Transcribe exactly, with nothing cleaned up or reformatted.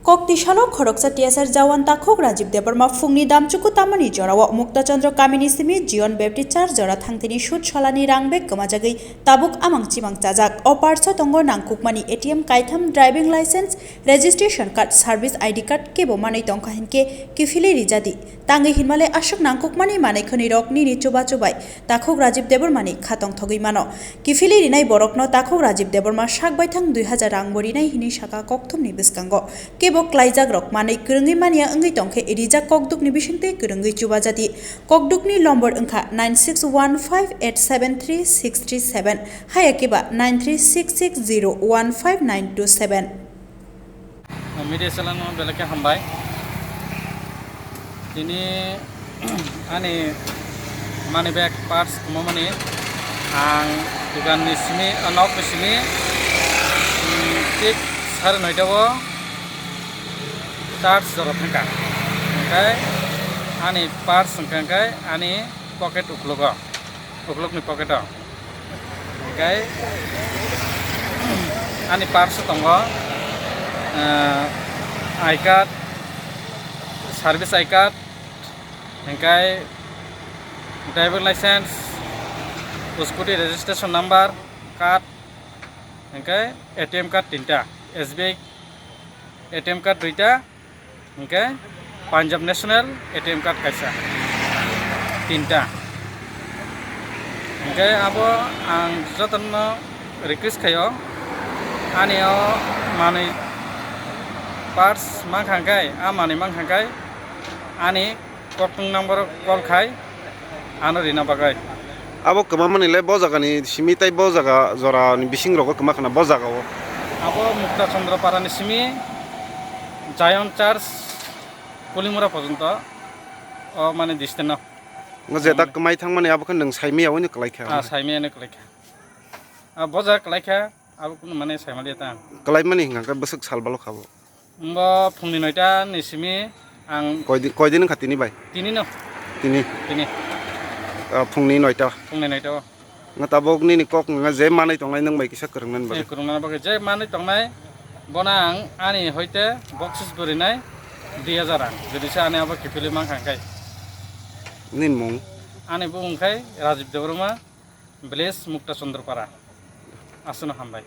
Kokti salo khoroksa T S R jawan takhuk Rajiv Debbarma phungni damchuku tamani jorao Mukta Chandra kamini simi Zion Baptist Church jora thangtini sut solani rang bag kwmajagwi tabuk amang chimang chajak. O parso tongo nangkukmani A T M kaitham, driving license, registration card, service I D card kebo manwi tongkha hinkhe kiphilwi rijadi. Tangwi hinmale aswk nangkukmani manwi khwnwi rok nini chuba chubai takhuk Rajiv Debbarmani khatong thogwi mano. Kiphilwi rinai borokno takhuk Rajiv Debbarma sak baithang dui hajar rang bo rinai hinwi saka kokthumni bwskango. Kebo klaijak rok manwi kwrwngwi manya wngwi tongkhe rijak kokdukni bisingtwi kwrwngwi chubajadi. Kokdukni lombor wngkha nine six one five eight seven three six three seven, haya keba nine three six six zero one five nine two seven. Media channel no belai khe hambai. Tini ani money bag, purse kwmamani ang dukan ni simi, nok ni simi, mm, thik sare noita o church jora thangkha. Hwnkhe ani purse hwnkha hwnkhe ani pocket uklogo, uklokni pocket o. Hwnkhe ani purse o tongo, ah, I card, service I card, hwnkhe driver license, scooty registration number, card, hwnkhe A T M card tinta, S B I A T M card duita, hwnkhe Punjab National A T M card kaisa, tinta. Hwnkhe abo ang jotono request khaio, ani o manwi purse mankha hwnkhe, a manwi mankha hwnkhe ani kokthung number o call khai ano rina bagwi. Abo kwmamani le bo jaga ni simi tei bo jaga jora ni bising rogo kwma khna bo jaga o. Abo Mukta Chandra Para ni simi Zion Church Kulimura porjonto o mane distance no. Ngo jeta kwmai thangmani abo khe nwng saimaya oi no kwlai kha. Ah, saimaya no kwlai kha. Ah, bo jaga kwlai kha. Abo kunu mane saimaliya ta. Kalaimani hingka khe bwswk sal balo khabo. Bo phungni noita ni simi ang Koidi-, koidin wngkha tini bai? Tini no. Tini? Tini. Ah, phungni noita. Phungni noita o. Nga tabuk nini kok nga je manwi tongnai nwng bai kisa kwrwngnan bagwi. Eh, kwrwngnan bagwi je manwi tongnai bono ang ani hoite boxes bwrwinai dui hajar ang. Jodi se ani abo kiphilwi mankha hwnkhe. Nini mung? Ani bumung khai Rajib Debbarma, village Mukta Chandrapara. Aswkno hambai.